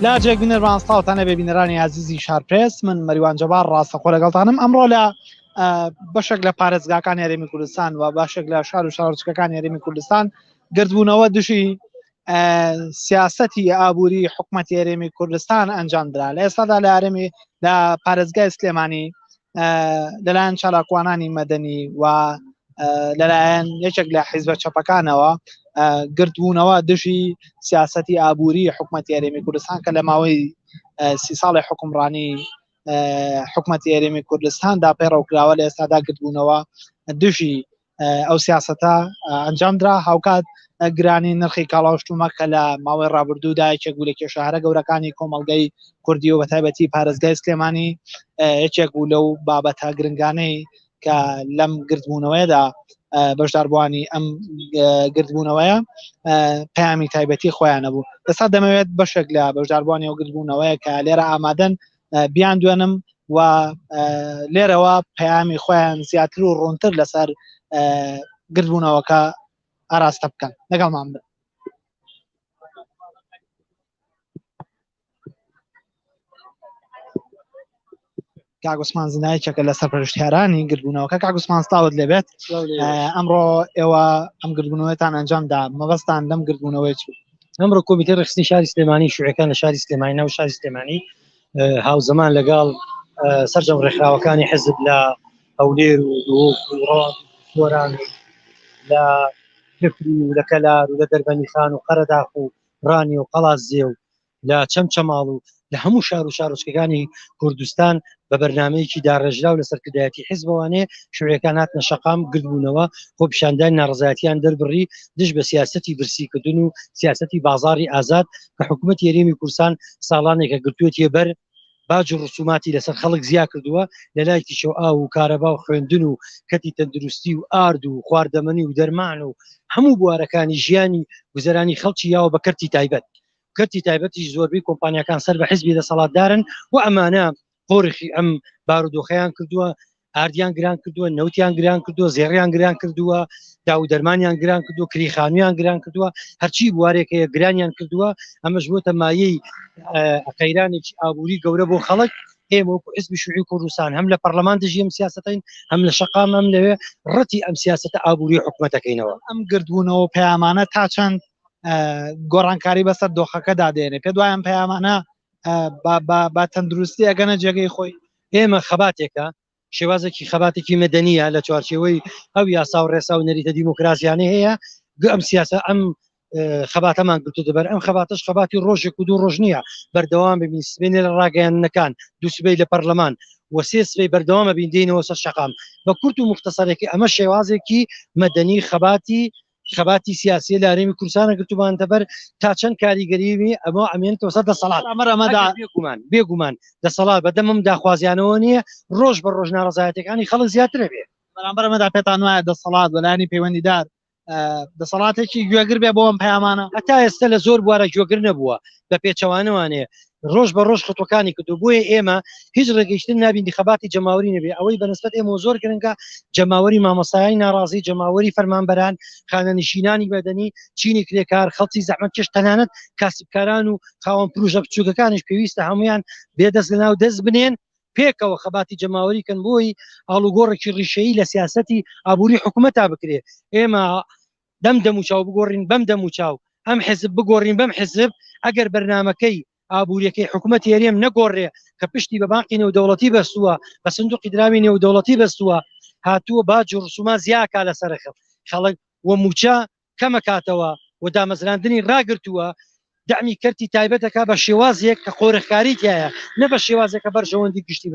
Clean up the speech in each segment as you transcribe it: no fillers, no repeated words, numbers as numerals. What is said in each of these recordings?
لا جێک بینەران سڵاوتان لەبێ بینەرانی ئازیزی شارپرێس من مەریوان جەبار ڕاستەخۆ لەگەڵتانم ئەمڕۆ لە بەشێک لە پارێزگاکانی هەرێمی کوردستان و باشێک لە شار و شارۆچکەکانی هەرێمی کوردستان گردبوونەوە دژی سیاسەتی ئابووری حکوومەتی هەرێمی کوردستان ئەنجامدرا لە ئێستادا لە هەرێمی لە پارێزگای سلێمانی لەلایەن چالاکوانانی مەدەنی و لەلایەن یەکێک لە حیزبە چەپەکانەوە گردبوونەوە دژی سیاسەتی ئابووری حکوومەتی هەرێمی کوردستان کە لە ماوەی سی ساڵی حکومڕانی حکوومەتی هەرێمی کوردستاندا پەیڕەوکراوە لە ئێستادا گردبوونەوە دژی ئەو سیاسەتە ئەنجامدرا هاوکات گرانی نرخی کاڵا و شتومەک کە لە ماوەی ڕابردوودا یەکێک بوو لە کێشە هەرە گەورەکانی کۆمەڵگەی کوردی و بەتایبەتی پارێزگای سلێمانی یەکێک بوو لەو بابەتە گرنگانەی کە لەم گردبوونەوەیەدا بەشداربووانی ئەم گردبوونەوەیە پەیامی تایبەتی خۆیانە بوو ئێستا دەمەوێت بەشێک لە بەشداربووانی ئەو گردبوونەوەیە کە لێرە ئامادەن بیان دوێنم و لێرەوە پەیامی خۆیان زیاتر و ڕوونتر لەسەر گردبوونەوەکە ئاراستە بکەن لەگەڵمان بن. کاک عوسمان زنە یەکێکە لە سەرپەرشتیارانی گردبوونەوەکە کاک عوسمان سڵاوت لێبێت ئەمڕۆ ئێوە ئەم گردبوونەوەتان ئەنجامدا مەبەستان لەم گردبوونەوەی چ ئەمڕۆ کۆمیتەی ڕێکخستنی شاری سلێمانی شوعەکان لە شاری سلێمانی ناو شاری سلێمانی هاوزەمان لەگەڵ سەرجەم ڕێکخراوەکانی حزب لە هەولێر و دهۆک و ڕەواند و سۆران و لە کفری و لە کەلار و لە دەربەندیخان و قەرەداخ و ڕانیە و قەڵادزێ و لە چەمچەماڵ و لە هەموو شار و شارۆچکەکانی کوردستان بە بەرنامەیەکی داڕێژراو لە سەرکردایەتی حیزبەوانێ شوعیەکان هاتنە شەقام گردبوونەوە خۆپیشاندانی ناڕەزایەتیان دەربڕی دژ بە سیاسەتی برسیکردن و سیاسەتی بازاڕی ئازاد کە حکوومەتی هەرێمی کوردستان ساڵانێکە گرتوویەتیە بەر باج و ڕسوماتی لەسەر خەڵک زیا کردووە لە لایەکیشەوە ئاو و کارەبا و خوێندن و کەتی تەندروستی و ئارد و خواردەمەنی و دەرمان و هەموو بوارەکانی ژیانی گوزەرانی خەڵکی یاوە بە کەرتی تایبەت کەرتی تایبەتیش زۆربەی کۆمپانیاکان سەر بە حزبی دەسەڵاتدارن و ئەمانە قۆرخی ئەم بارودۆخەیان کردووە ئاردیان گران کردووە نەوتیان گران کردووە زێڕیان گران کردووە داو دەرمانیان گران کردووە کریخانویان گران کردووە هەرچی بوارێک هەیە گرانیان کردووە ئەمەش بۆتە مایەی قەیرانێکی ئابووری گەورە بۆ خەڵک ئێمە وەکو حزبی شوعی کوردستان هەم لە پەرلەمان دژی ئەم سیاسەتین هەم لە شەقام هەم لەوێ ڕەتی ئەم سیاسەتە ئابووری حکومەتەکەینەوە ئەم گردبوونەوە پەیامانە تا چەند گۆڕانکاری بەسەر دۆخەکەدا دێنێ پێ دوایان پەیامانە بە تەندروستی ئەگەنە جێگەی خۆی ئێمە خەباتێکە شێوازێکی خەباتێکی مەدەنیە لە چوارچێوەی ئەو یاسا و ڕێسا و نەریتە دیموکراسیانە هەیە ئەم سیاسە ئەم خەباتەمان گرتو دەبەر ئەم خەباتەش خەباتی ڕۆژێک و دوو ڕۆژ نییە بەردەوام ببین سبێنێ لە ڕاگەیاندنەکان دوو سبەی لە پەرلەمان و سێ سبەی بەردەوامە بین دێینەوە سەر شەقام بە کورت و مختصەرێکی ئەمە شێوازێکی مەدەنی خەباتی خەباتی سیاسی لە هەرێمی کوردستانە گرتومانتە بەر تا چەند کاریگەریی ئەمە ئەمێنێتەوە سەر دەسەڵات ئەمەر ئەمەدا بێگومان بێگومان دەسەڵات بەدەمم داخوازیانەوە نییە ڕۆژ بە ڕۆژ ناڕەزایەتەکانی خەڵک زیاترە بێ بەرامبەر ئەمەدا پێتان وایە دەسەڵات بەلانی پەیوەندیدار دەسەڵاتێکی گوێگر بێ بۆ ئەم پەیامانە؟ هەتا ئێستا لە زۆر بوارە گوێگر نەبووە، بە پێچەوانەوانێ ڕۆژ بە ڕۆژ خطوەکانی کردو بۆیە ئێمە هیچ ڕێگەیشتن نابین خەباتی جەماوەری نەبێ ئەوەی بەنسبەت ئێمە زۆر گرنگە جەماوەری مامۆستایانی ناڕازی جەماوەری فەرمانبەران خانەنشینانی مەدەنی چینی کرێکار خەڵکی زەحمەتکێش تەنانەت کاسبکاران و خاوەن پروژە بچووکەکانیش پێویستە هەمویان بێدەست لەناو دەست بنێن پێکەوە خەباتی جەماوەری کەن بۆی ئاڵوگۆڕێکی ڕیشەیی لە سیاسەتی ئابووری حکوومەتا بکرێ ئێمە دەم دەموچاو بگۆڕین بەم دەموچاو ئەم حزب بگۆڕین بەم حزب ئەگەر بەرنمەکەی ئابووریەکەی حکوومەت هەرێم نەگۆڕێ کە پشتی بە بانقی نێودەوڵەتی بەستووە بە سندوقی دراوی نێودەوڵەتی بەستووە هاتووە باج و ڕسوما زیاکا لەسەر خەڵک و موچە کەمەکاتەوە و دامەزراندنی ڕاگرتووە، دەعمی کەرتی تایبەت دەکات بە شێوازێک کە قۆرخکاری تیایە نە بە شێوازێک کە بەرژەوەندی گشتی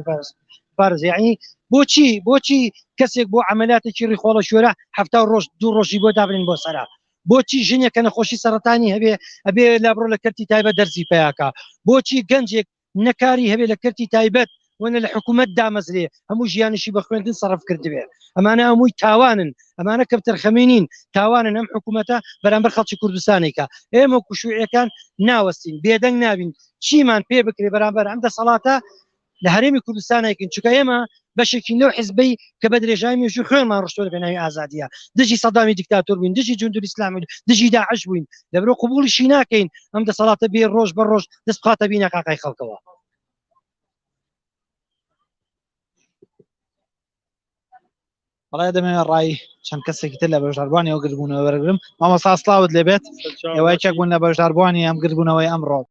بپارێزێ یعنی بۆچی بۆچی کەسێک بۆ عەمەلیاتێکی ڕیخۆڵە شوێرە هەفتا ڕۆژ دوو ڕۆژی بۆ دابنین بۆ سەرا بۆچی ژنێک کە نەخۆشی سەرەتانی هەبێ ئەبێ لابڕۆ لە کەرتی تایبەت دەرزی پیاکە بۆچی گەنجێک نە کاری هەبێ لە کەرتی تایبەت و نە لە حکوومەت دامەزرێ هەموو ژیانیشی بە خوێندن سەرف کردبێ ئەمانە هەمووی تاوانن ئەمانە کەمتەرخەمی نین تاوانن ئەم حکوومەتە بەرامبەر خەڵکی کوردستانێکە ئێمە کوشوعەکان ناوەستین بێدەنگ نابین چیمان پێ بکرێ بەرامبەر ئەم دەسەڵاتە لە هەرێمی کوردستانێکین چونکە ئێمە بەشێکی لەو حزبەی کە بە درێژای مێژوو خوێنمان ڕشتووە لە پێناوی ئازادیە دژی سەدامی دیکتاتۆر بووین دژی جوندول ئیسلامی دژی داعش بووین لەبەرئەوە قبوڵیشی ناکەین ئەم دەسەڵاتە بێ ڕۆژ بە ڕۆژ دەست بخاتە بینەقاقای خەڵکەوە. بەڵێ دەمەوێت ڕای چەند کەسێکی تر لە بەشداربووانی ئەو گردبوونەوە وەرگرم مامۆستا سڵاوت لێبێت ئێوە یەکێک بوون لە بەشداربووانی ئەم گردبوونەوەی ئەمڕۆ.